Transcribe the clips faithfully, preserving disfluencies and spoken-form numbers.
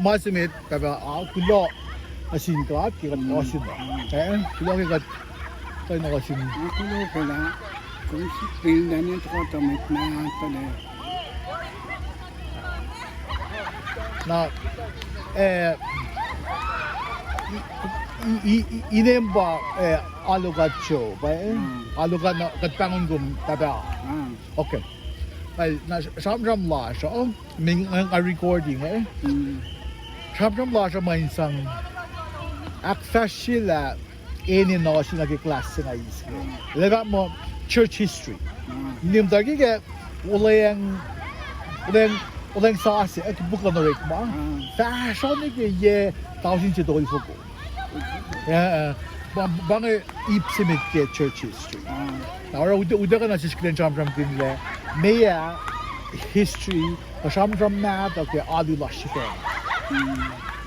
Ma se met, Pahpah, ah, kuloh nuh sin God ke kuht ohsun. Eh, kuloh ke kuht kuh in ohsun. Nga kuloh pac lah kom sifilpac tuhkuh met na tuhlac. Na, eh, i-, i-, i-, inem pa, eh, alu kuht show, pa, eh? Alu kuht na, kuht pahngon kom Pahpah. Okay. Well, na sramsram lasr uh, me nga recording, eh? Sramsram lasr uh ma in sang ahkfahsryelah enenuh se nuh ke class se nga eis inge. Lah fahk muh church history. Inem tuh ke ke Olweacng, Olweacng, Olweacng Sasuc, eh, ke puk luhn Orekma. Fahsruh nuh ke yac tausin se tolfoko. Eh, eh, pa, pa inge ip se met ke church history. Na oruh utuckuh na sesr kuh in sramsramkihn lah meac history, kuh sramsram mahtuh ke alu lasr sifacna.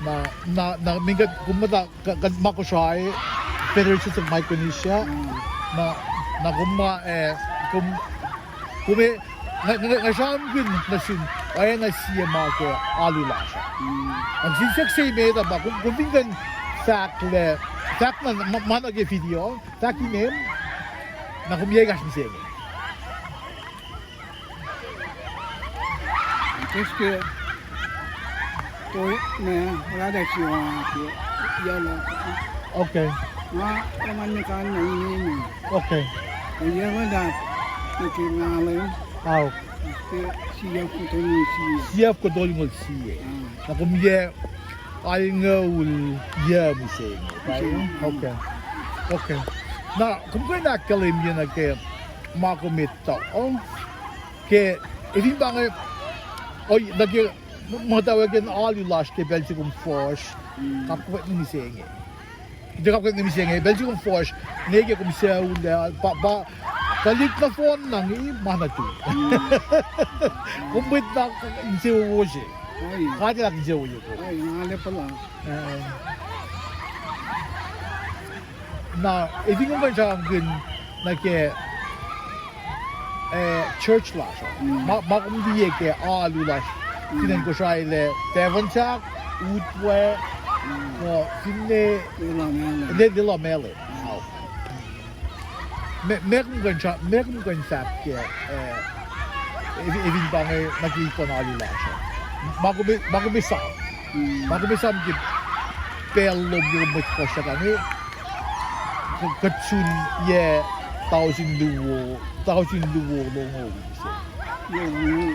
Na, na, na, min kuht, kom muhta, kuht ma Kosrae, Federations of Micronesia, na, na kom ma, eh, kom, kom, nga, nga, nga sramsramkihn nuh sin oacna sie ma ke alu lasr uh. Ac sin siyuck se met uh pa, kom, kom fin kuh in fahk lah, fahk na ma, ma nuh ke video, fahk inem, na kom yac ekahsr mihsenge. Ke, to, ma, oraclah sie ke, yac la. Okay. Nga engan nuh ke na inem. Okay. Yac la nuh ke ngalan. Au. Ke siyuck ke tolngoul sie. Siyuck ke tolngoul sie. Na kom yac alngoul yac mihsenge. Okay. Okay. Na kom kuh in ahkkahlwemye nuh ke ma kom etuh ke, e, fin pa inge, o, nuh ke muhtwacwacack in alu lasr ke pacl se kom fuhsr, kapkapwack nuh mihsenge. Tiac kapkapwack nuh mihsenge, pacl se kom fuhsr, nwe ke kom sucu lah, pa, pa, tuhlihk nohfohn na inge ma nuh tok. Kom mwet na insewowo se. God El ahkinsewowoye kom. Na, e fin kom kuh in sramsramkihn nuh ke, eh, church lasr uh, ma, ma kom liye ke alu lasr fin acn Kosrae lah Tavonsaq, Utwe, kuh finne Lelu, Lelu Mele. Meac, meac kom kuh in sra-, meac kom kuh in fahk ke, eh, e, e fin pa inge nuh ke ip luhn alu lasr uh, ma kom, ma kom esam, ma kom esam ke pacl lom ke kom mwet fuhsr uh, kuht sun yac tausin luo, tausin luo longoul se.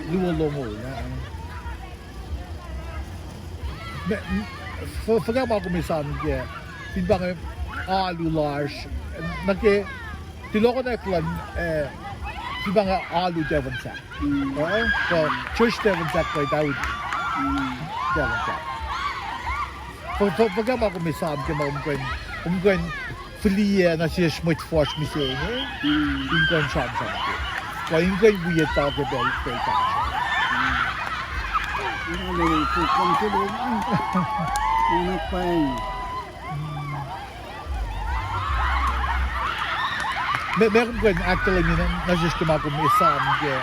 Luo longoul, ah. Fuhkah ma kom esam ke, fin pa inge alu lasr, nuh ke, tulohkohnak luhn, eh, fin pa inge alu Tavonsaq. Eh, kuh church Tavonsaq kuh Daudi Tavonsaq. Fuhkah ma kom esam ke ma kom kuh in, kom kuh in fihliyac nuh sesr mwet fuhsr mihsenge in kuh in sramsram ke, kuh in kuh in wi etuh ke pacl, pacl kahsruh. Meac, meac kom kuh in ahkkahlwemye nuh sesr ke ma kom esam ke,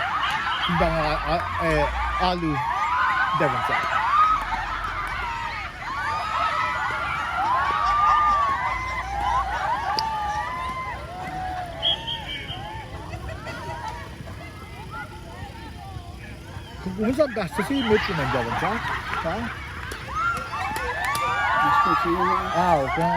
fin pa inge, a, a, eh, alu Tavonsaq. Kom esam pastor se met ke acn Tavonsaq, ha? Pastor se met. Au, ka.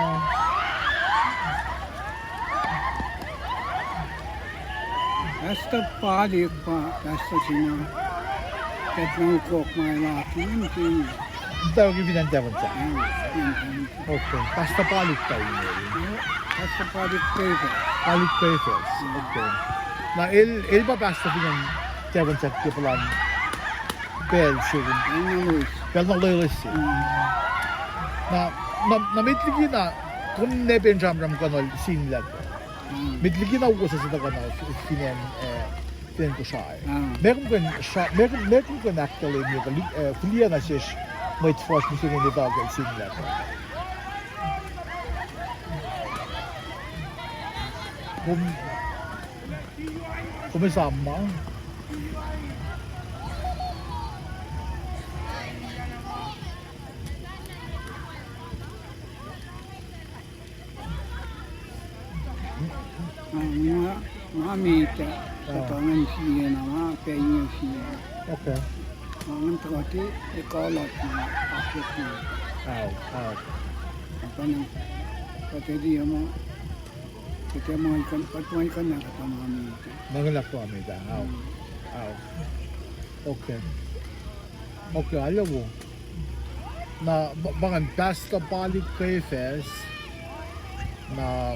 Pastor Palik pa pastor se ma kuht na ukok ma laki in. Tauki fin acn Tavonsaq. Okay. Pastor Palik pa inge. Pastor Palik Preface. Palik Preface. Okay. Na el, el pa pastor fin acn Tavonsaq ke puhlan pacl se, pacl na loeloes se. Na, na, na met liki na, kom ne pen sramsram kuhnuhl Sinlaku. Met liki na wosasuc tuhkuh na fin acn, eh, fin acn Kosrae. Meac kom kuh in, meac kom, meac kom kuh in ahkkahlwemye kuh, eh, fihliyac nuh sesr mwet fuhsr mihsenge in etuh ke Sinlaku. Kom, kom esam ma. Nga, nga mita, ah, kuhtuh ngan sie na, nga pacl inge sie. Okay. Nga ngan tuhkuh ke, e, kolot na, akwuck na. Ao, ao. Apa na, kuht eti ma, kuht ma ikan, kuht ma ikan na kuhtuh ma mita. Ma ikan na kuhtuh ma mita, ao. Hmm. Ao. Okay. Okay, alu wo. Na, ma, ma ngan Pastor Palik Kefes. Na,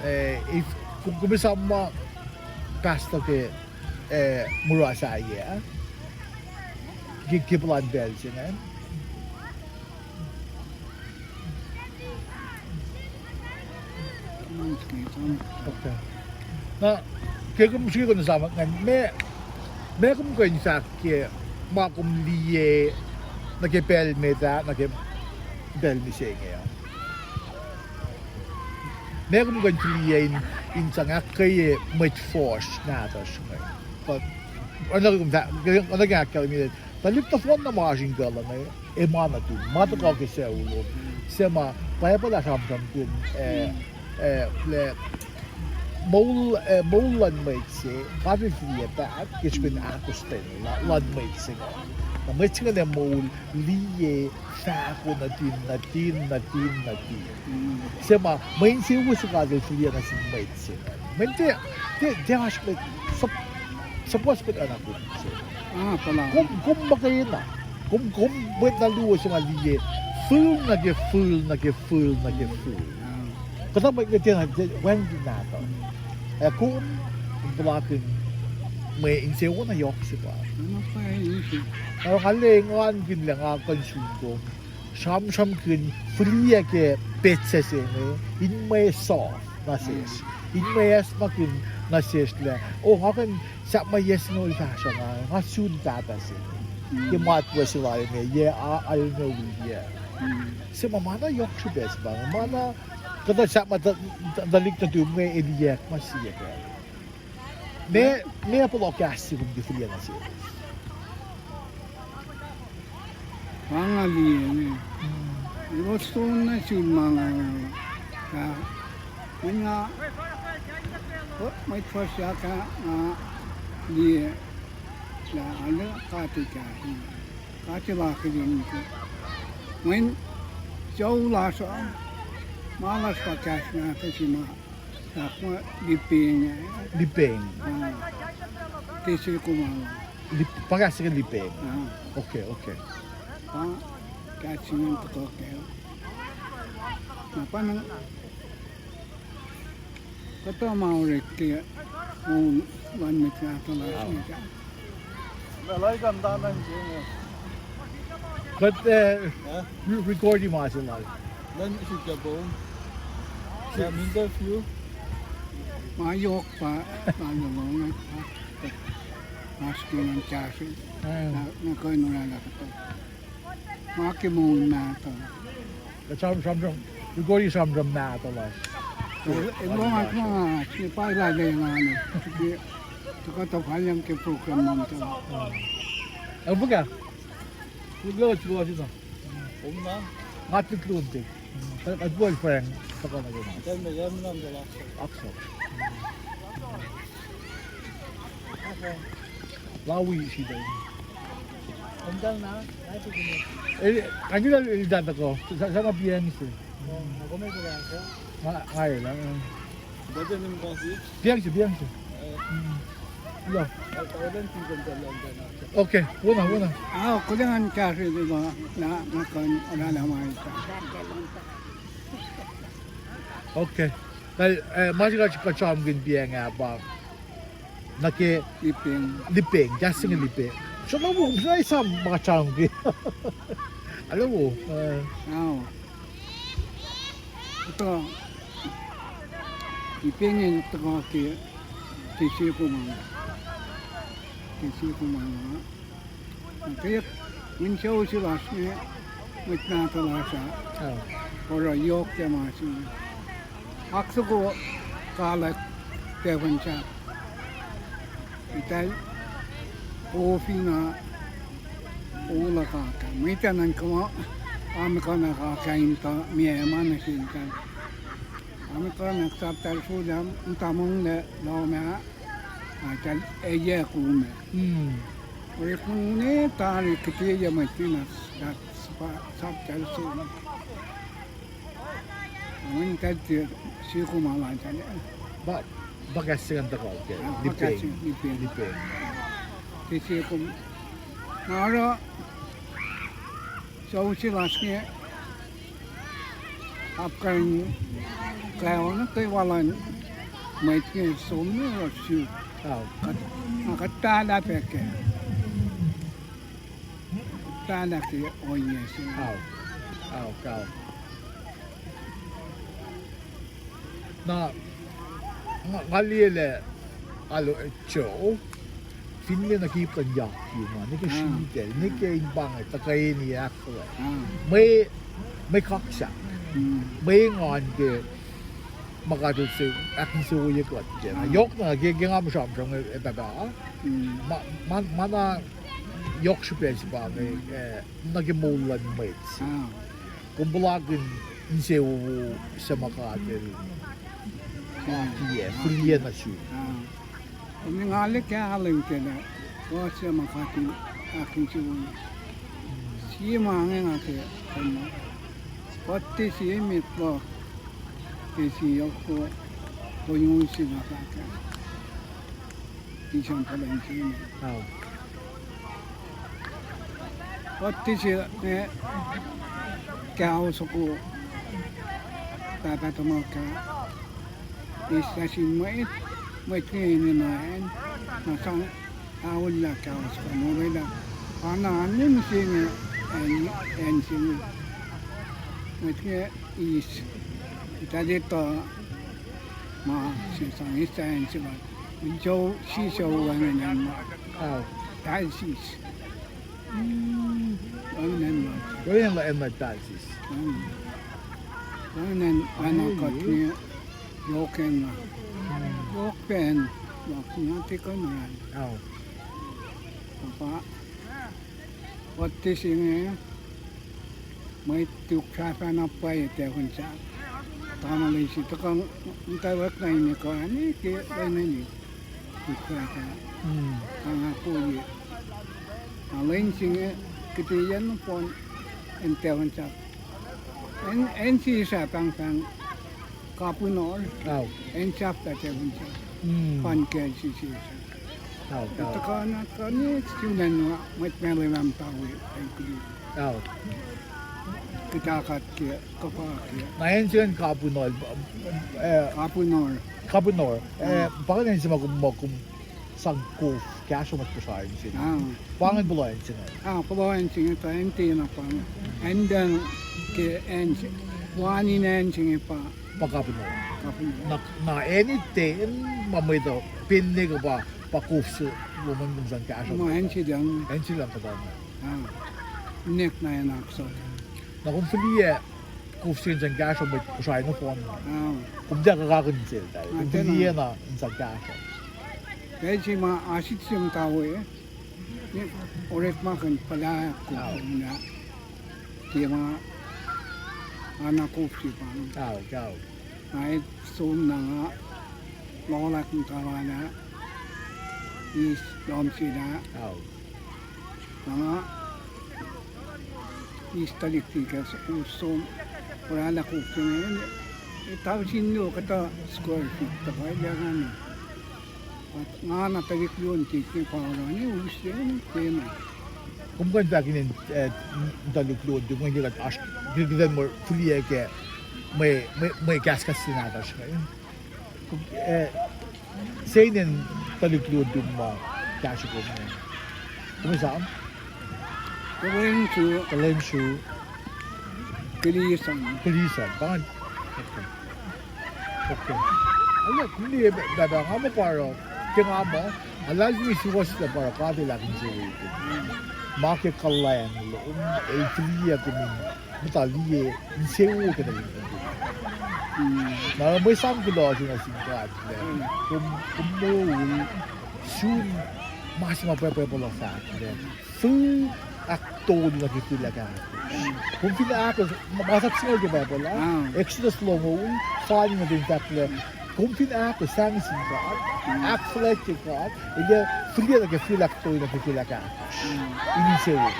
eh, if, ku-, kom esam ma Pastor ke, eh, mura sahyac, ah? Ke, ke puhlan pacl se ingacn. Okay. Na, ke kom srihke kom esam ingacn, ma, ma kom kuh in fahk ke ma kom liye nuh ke pacl met ah, nuh ke pacl mihsenge ah. Ma kom kuh in fihliyac in, in sang ahkkweye mwet fuhsr nahtuhsr inge. Kuh, oacna kom fah-, oacna ke ahkkahlwemye, tuhlihk nohfohn na ma oasr in kuh luhn, e, ma nuhtum, ma tuhkuh ke sucu lom. Se ma Bible ah sramsramkihn, e, e, lah moul, e, moul luhn mwet se, God El fihliyac paht ke srihpen ahkostwen la-, luhn mwet se inge. Na mwet se inge moul liye fahko nuhtin, nuhtin, nuhtin, nuhtin. Se ma mwe insewowo se God El fihliyac nuh sin mwet se inge. Mweyen tiac, tiac, tiac oasr mwet, sup-, suhpuhs kuht oacna kom se. Ah, puhla. Kom, kom muhkwena. Kom, kom mwet na luo se ma liye fihl nuh ke fihl nuh ke fihl nuh ke fihl. Ah. Kuhtuh mwet inge tiacna, tiac wacngihn nahtuhl. Ac kom, kom puhlakihn mwe insewowo na yohk se pa. Oruh nga lwengonkihn lah nga kuh in sun kom sramsramkihn fihliyac ke petsac se inge, in mwe sof nuh sesr, in mwe acsmakihn nuh sesr lah, o, nga kuh in sahp ma yac singucul fahsruh nga, nga sun pahpah se inge. Ke matwac se lal inge, yac a-, alngucul yac. Se ma, ma na yohk srihpac se pa inge, ma na kuhtuh sahp ma tuh-, tuh-, tuhlihk nuhtum inge elyah ma sie pacl. Meac, meac pohloh kahs se kom ke fihliyac nuh sel? Ma nga liye inge. Elos sun nuh sum ma nga, ah, mweyen nga, mwet fuhsr ah, nga liye lah arlac kati kahs inge. Kati lah kihtin se. Mweyen sucu lasr uh, ma lasr pa kahs nahtuhsr se ma Sahp ma lipeng. Lipeng. Ah. Ke se kom an. Lip-, pa kahs se ke lipeng. Ah. Okay, okay. Pa kahs se ingacn tuhkuh kac. Na pa na kuhtuh ma orek ke moul luhn mwet nahtuhl lasr inge. Kuht, eh, re-, recordi ma se lal. Some interview. Ma yohk pa, ma yohk pa, ma srihke ngan kahsruh. Na, na kuh in oraclah kuhtuh. Ma ke moul nahtuhl. Kuht sram, sramsram, recordi sramsram nahtuhl lasr. El, el lohng ma, ah, ke pa lale nga ne. Ke, ke kuhtuh palyang ke program ma muhta. El fuhkah? Kuloh, kuloh sina. Om na? Nga tutlun tik. Kuht boyfriend, tuhkuh nuh ke ma. Tell me, tell me, Oxford. Oxford. Lawi sida. Om tal na, na tikini. Eh, kani la el data ko. Sa, sa ma biang se. Nga, nga elan. Biang se, biang se. Hmm. Lah. Okay, wona, wona. Ah, kuht ngan kahsruh liki na, na kuh in oraclah ma ita. Okay. Kal, eh, ma se kuht, kuht sramsramkihn biang ah pa nuh ke lipeng. Lipeng, kahs se inge lipeng. Srona wo, srona esam ma kuht sramsramkihn. Alu wo, eh. Ao. Kuhtuh, lipeng inge tuhkuh ke, ke sie kom an. Ke sie kom an. Ke mwe insewowo se lasr inge, mwet nahtuhl lasr ah. Oruh yohk ke ma se inge. Oak soko kalak tafun sahp. Eltahl kofi na ola kaka. Mwet ah nuhnkuh muh, ah, mwe kuh na kaka in tuh meac ma nuh sin eltahl. Am kuh na saptal sulacm, muhta monglac lohm ah, ah, tal eye kume. Hmm. Orekma ne tari kihte ye mwet fin ah, saptal sulacm. Win tal tiac sikuhma lal tal. Ba, ba kahs se ingacn tuhkuh ke, ah, ba kahs se, lipeng. Lipeng. Ke sikuhma. Na oruh, sucu se lasr inge, apkuhran kaon ke walahn mwet inge som nuh oruh suk. Ao. Kuht, na kuht pahlah pac kac. Pahlah ke ohiyac se. Ao. Ao, kaon. Na, nga, nga liye lah, alo, eh, Joe, finne nuh ke ip luhn yak ma, nuh ke, ah, sritacl, nuh ke in pa inge, tuhkweni ahkfuhlwact. Ah. Mwe, mwe kaksak. Hmm. Mwe engan ke ma kuht el se, ahkinsewowoye kuht ke. Ah. Yohk na ke, ke nga muhsramsram, eh, pahpah. Hmm. Ma, ma, ma na yohk srihpac se pa inge, eh, nuh ke moul luhn mwet se. Ah. Kom puhlakihn insewowo se ma kuht el, ah, tiac, fihliyac nuh sum. Ah. Kom nga liye kahlwem ke lah, kuh se ma kuht in ahkinsewowoye. Sie ma inge nga ke, kom, kuht tiac sie met luhk, tiac sie yohk, kom, kom use na fahk ah. Tisan palan sini. Ao. Kuht tiac sie, eh, kaos soko pahpah tuhmuhk ah. Eis sin mwet, mwet inge enenuh acn, na sang aollah kaos kuh molwelah. Ana annim se inge, acn, acn se inge. Mwet inge eis, eltahl etuh ma se sang eis acn se inge. Joe, sie Joe wacngihn acn ma. Ao. Diocese. Mm. Wacngihn acn ma. Wacngihn acn ma diocese. Mm. Wacngihn acn, acn ma kuht inge yohk acn na. Mm. Yohk pacna, yohk na tiac kuh in oruh. Ao. Pahpah. Kuht tiac se inge, mwet Tuk sahflah na pwacye tahfuhn sahk. Tamuhlwel se tuhkuh muhtwacwacack na in ekuh ah, ne ke lwen in Tuk sahflah. Hmm. Kanga koye. Na lwen se inge, kihte yen nohfohn in tahfuhn sahk. Acn, acn se sahp pahngpahng Kapwunor. Ao. Acn sahp pahtac fin sahp. Hmm. Pan kacl se se sahp. Ao, ao. Tuhkuh na kuh ne sun acn ma mwet Malem ah muhta we, acn kulu. Ao. Kuht akad ke, kuhfa ke. Na acn se ingacn Kapwunor, eh, Kapwunor. Kapwunor. Eh, hmm, pa ingacn acn se ma kom, ma kom sang kof kahsruh mwet Kosrae nuh sin. Ah. Pa ingacn puhla acn se inge. Ah, puhla acn se inge, tuh acn tiacna pa inge. Acn tuh ke acn se, wacngihn acn se inge pa. Pa Kapwunor. Kapwunor. Na, na acn ten ma mwet uh, penne kuh pa, pa kof se, lom an kom sang kahsruh. Ma acn se lucng. Acn se lucng kuhtuh. Ah. Nek na acn aksohk. Na kom fihliyac kof se in sang kahsruh mwet Kosrae nohfohn. Ah. Kom tiac kuhkakihn sel tahl. Ah, kom fihliyac na in sang kahsruh. Pacl se ma asit se muhta we. Orekmakihn puhla kof na, ke ma, ana kof se pa. Ao, ao. Nga e som na nga, lohlak muhta lal ah, eis lohm sel ah. Ao. Na nga, eis tuhlihk tikas us som, oraclah kof se inge, tausin luo kuhtuh square feet tuhkuh, el ac nga na. Nga na tuhlihk luo in tiac pa oruh ne us se inge tiacna. Kom kuh in fahk inen, eh, tuhlihk luo in tiac, kom kuh in oasr, kihtin mwe fihliyac ke mwe, mwe, mwe kahskahs se nahtuhsr inge. Kom, eh, se inen tuhlihk luo in tiac ma kahsruh kom inge. Kom esam? Kuhlwacnsru. Kuhlwacnsru. Kilisan. Kilisan. Pa ingacn. Okay. Okay. Alu, kom liye pahpah, nga muh pa oruh, ke nga muh, alu, kom suwohs lah pa oruh God El ahkinsewowoye kom. Ma ke kuhlwacng lom, El fihliyac kom in muhta liye insewowo ke tuhlihk nuhtum. Na mwe sang kuloh se nuh sin God lah kom, kom moul sun ma se ma pwacpwacpuhlah fahk lah fihl ahktolu nuh ke fihl ahkahkosr. Kom fin ahkos, ma, masap singucul ke Bible ah, Exodus longoul, fani nuh ke fahk lah, kom fin ahkos sahngweng sin God, ahkfuhlwactye God, el ac fihliyac nuh ke fihl ahktolu nuh ke fihl ahkahkosr. In insewowo.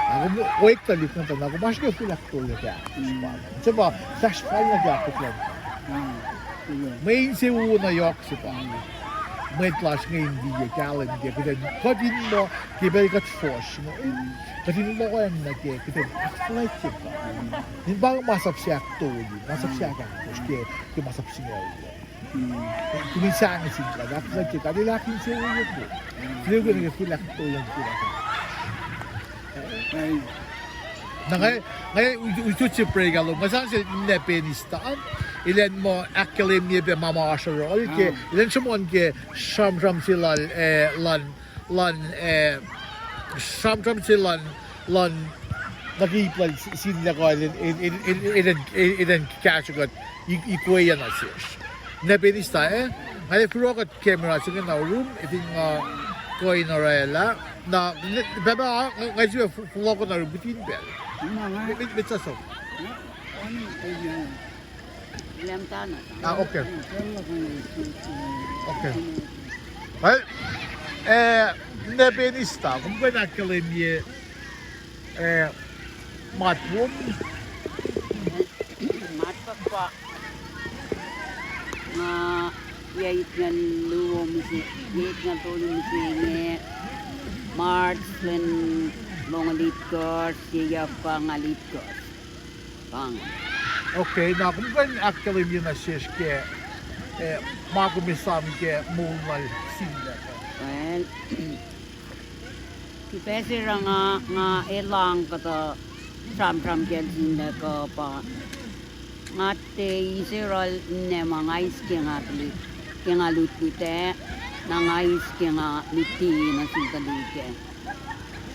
Na kom oek tuhlihk nuh tuh, na kom oasr ke fihl ahktolu nuh ke ahkosr. Inse pa fahsr fal nuh ke ahkosr. Mwe insewowo na yohk se pa mwet lasr inge in liye kahlwem ke kuht in, kuht in muh ke pacl kuht fuhsr inge, kuht in lohacng nuh ke kuht in ahkfuhlwactye God. In pa masap se ahktolu, masap se ahkahkosr ke, ke masap singucul. Kom in sahngweng sin God, ahkfuhlwactye God, el ahkinsewowoye kom. Lihkeni ke fihl ahktolu nuh ke fihl ahkosr. Na nga, nga ut, ut se break alom. Nga sang sel Ninac Penista. Elan muh ahkkahlwemye pac ma ma oasr yohrohl ke, elan sruhmuhn ke sramsram se lal, eh, lal, lal, eh, sramsram se lal, lal, nuh ke ip lal Sinlaku el, el, el, el, el, el, elan kahsruh kuht i-, ikweya nuh sesr. Ninac Penista, eh? Nga ac forokuht camera se inge na room, ac fin nga kuh in orwaclah. Na, ne-, pahpah, nga, nga sifilpac fo-, fohlohkoh na room kihtin pacl. Met, met, met sa som. Ah, okay. Okay. Well, eh, Ninac Penista, kom kuh in ahkkahlwemye, eh, matwom. Matwom pa nga yac itngucul luo mihsenge, yac itngucul tolu mihsenge, March lwen longoul itkohsr, yac yohk angngaul itkohsr. Pang. Okay, na kom kuh in ahkkahlwemye nuh sesr ke, eh, ma kom esam ke moul lal Sinlaku. Well, ke pacl se oruh nga, nga elah kuhtuh sramsram kacl Sinlaku pa nga tiac eis yohrohl ninac ma nga eis ke nga tuhlihk, ke nga lutlut ah, na nga eis ke nga luti nuh sin tuhlihk ah.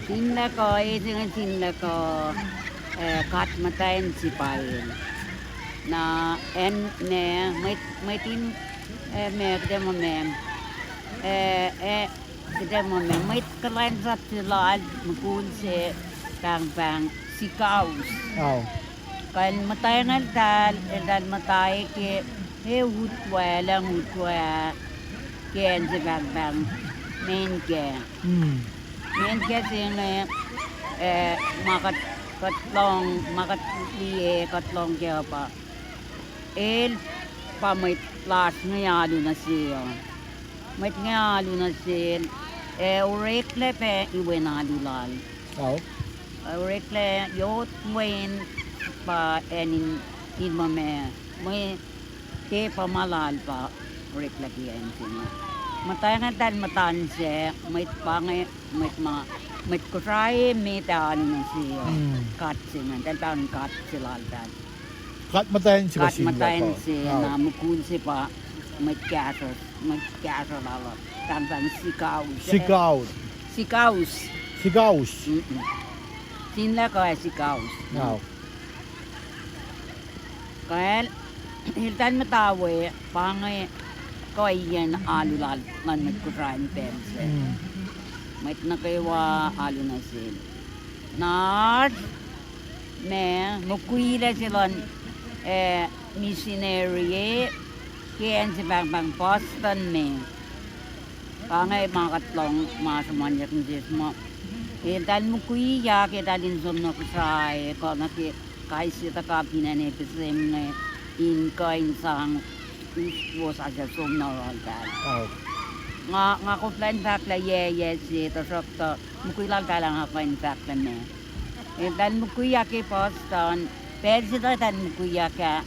Sinlaku, e se inge Sinlaku, eh, God muhtwacn se pa el. Na acn ma, mwet, mwet in, eh, ma, kuhtuh ma ma, eh, eh, kuhtuh ma ma, mwet kuhlwacnsap se lal, mukul se, pahngpahng Sikaus. Kuh in muhtwacn eltahl, eltahl muhta ke, e utwe, lucng utwe, ke acn se pahngpahng Menkac. Menkac se inge, eh, ma kuht, kuht lohng, ma kuht liye, kuht lohng kac uh pa el pa mwet lasr inge alu nuh sel. Mwet inge alu nuh sel, ac oreklac pac iwen alu lal. Oreklac yot wen pa acn in, in ma ma, mwe, ke pa ma lal pa oreklac ke acn se inge. Muhtwacn eltahl muhta se, mwet pa inge, mwet ma, mwet Kosrae met alu nuh sel. God se inge, eltahl pa in god se laltahl. God muhtwacn se, God muhtwacn se, na mukul se pa mwet kahsruh, mwet kahsruh lal uh. Pahngpahng Sikaus. Sikaus. Sikaus. Sikaus. Sinlaku ac Sikaus. Kuh el, eltahl muhta we, pa inge kuhiyacn alu lal, luhn mwet Kosrae in pacl se. Mwet nuh kwewa alu nuh sel. Na oasr ma, mukwilac se luhn, eh, misineri e, ke acn se pahngpahng Boston me. Pa inge ma kuht lohng ma sruhmuhnyuck nuh sesr muh, eltahl mukwiyak, eltahl in som nuh Kosrae, kuh nuh ke kais sie tuhka fin acn FSM inge, in kuh in sang us wosasuc som nuh yohrohltahl. Nga, nga koflah in fahk lah yac, yac se, tuhsruhktuh mukwi laltahl ah nga kuh in fahk lah ma. Eltahl mukwiyak ke Boston, pacl se tuh eltahl mukwiyak ah,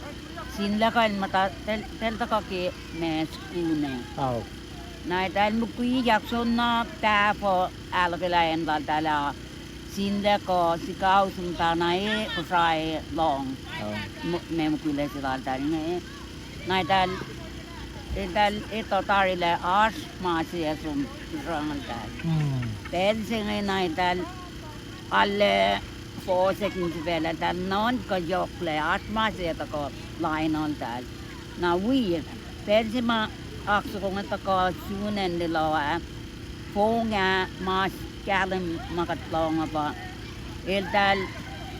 Sinlaku el muhta, eltahl, eltahl tuhkuh ke ma, school ah. Na eltahl mukwiyak soenna tahfuh ahluhkwelah acn laltahl ah, Sinlaku, Sikaus muhtana e, Kosrae lohng. Ma mukwilac se laltahl inge. Na eltahl, eltahl etuh tari lah oasr ma se ac som kusrangtahl. Pacl se inge na eltahl arlac fohsack in sifacl, eltahl nuhnkuh yohklac oasr ma se ac tuhkuh lain altahl. Na wi, pacl se ma oak soko inge tuhkuh sun acn Lelu ah, fong ah, ma kahlwem ma kuht lohng uh pa Eltahl,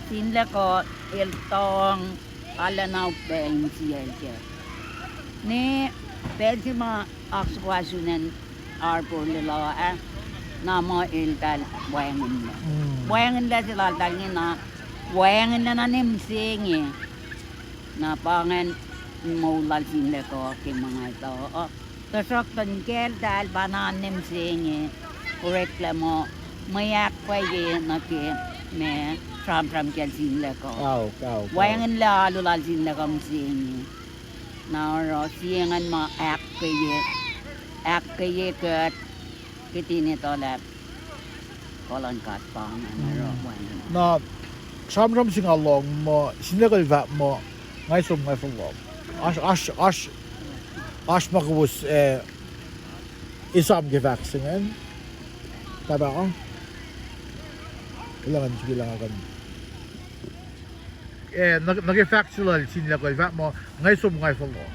Sinlaku, el tuhng, arulacna upac insiyacl kac. Ne pacl se ma oak soko ah sun acn Arbor Lelu ah, na muh eltahl wacngihnlac. Wacngihnlac se laltahl inge na, wacngihnlac na ne mihsenge. Na pa ingacn moul lal Sinlaku ke ma nga etuh uh. Tuhsruhktuh inkacltahl pa na ne mihsenge, oreklac muh mwe ahkpwacye nuh ke ma sramsram kacl Sinlaku. Wacngihnlac alu lal Sinlaku mihsenge. Na oruh sie ingacn ma ahkkweye, ahkkweye kuht, kuht in etuh lah kuh luhn God pa ingacn oruh wacngihn. Na sramsram se nga lohng muh Sinlaku el fahk muh, nga ac som nga fohlohk. Oasr, oasr, oasr, oasr ma kowos, eh, esam ke fahk se ingacn. Pahpah, kuloh ngan srihke lah nga kuh in, eh, nuh, nuh ke fahk se lal Sinlaku el fahk muh, nga ac som nga fohlohk.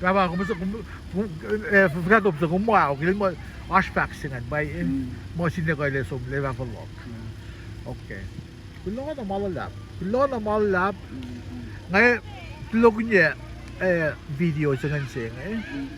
Pahpah, kom, kom, kom, eh, fuhkah top se kom muh, okay, muh oasr fahk se ingacn pa, eh, muh Sinlaku el ac som, el ac fah fohlohk. Okay. Kuloh na ma luhlahp. Kuloh na ma luhlahp. Nga tulokihnyac, eh, video se ingacn se inge.